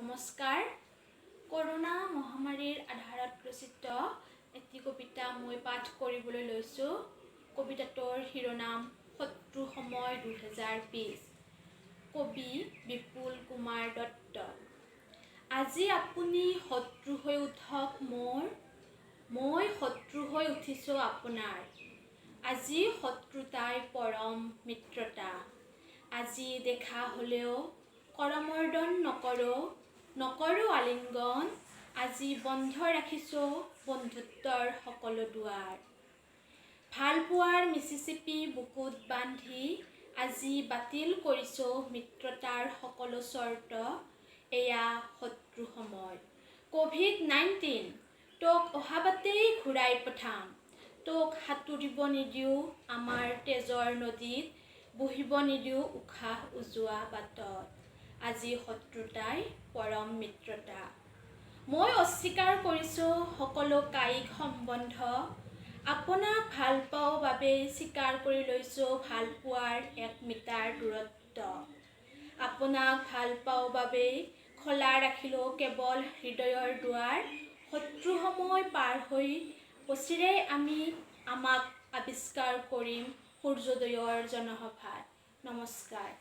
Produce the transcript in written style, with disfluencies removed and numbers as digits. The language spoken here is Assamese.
নমস্কাৰ। কৰোণা মহামাৰীৰ আধাৰত ৰচিত এটি কবিতা মই পাঠ কৰিবলৈ লৈছোঁ। কবিতাটোৰ শিৰোনাম শত্ৰু সময় 2020। কবি বিপুল কুমাৰ দত্ত। আজি আপুনি শত্ৰু হৈ উঠক মোৰ, মই শত্ৰু হৈ উঠিছোঁ আপোনাৰ। আজি শত্ৰুতাই পৰম মিত্ৰতা। আজি দেখা হ'লেও কৰমৰ্দন নকৰোঁ, নকৰোঁ আলিংগন। আজি বন্ধ ৰাখিছোঁ বন্ধুত্বৰ সকলো দুৱাৰ। ভালপোৱাৰ মিচিচিপি বুকুত বান্ধি আজি বাতিল কৰিছোঁ মিত্ৰতাৰ সকলো চৰ্ত। এয়া শত্ৰু সময়। ক'ভিড-19, তোক অহাবাটেই ঘূৰাই পঠাম। তোক সাঁতুৰিব নিদিওঁ আমাৰ তেজৰ নদীত, বহিব নিদিওঁ উশাহ উজোৱা বাটত। আজি শত্ৰুতাই পৰম মিত্ৰতা। মই অস্বীকাৰ কৰিছোঁ সকলো কায়িক সম্বন্ধ। আপোনাক ভালপাওঁ বাবেই স্বীকাৰ কৰি লৈছোঁ ভালপোৱাৰ 1 মিটাৰ দূৰত্ব। আপোনাক ভালপাওঁ বাবেই খোলা ৰাখিলোঁ কেৱল হৃদয়ৰ দুৱাৰ। শত্ৰু সময় পাৰ হৈ অচিৰেই আমি আমাক আৱিষ্কাৰ কৰিম সূৰ্যোদয়ৰ জনসভাত। নমস্কাৰ।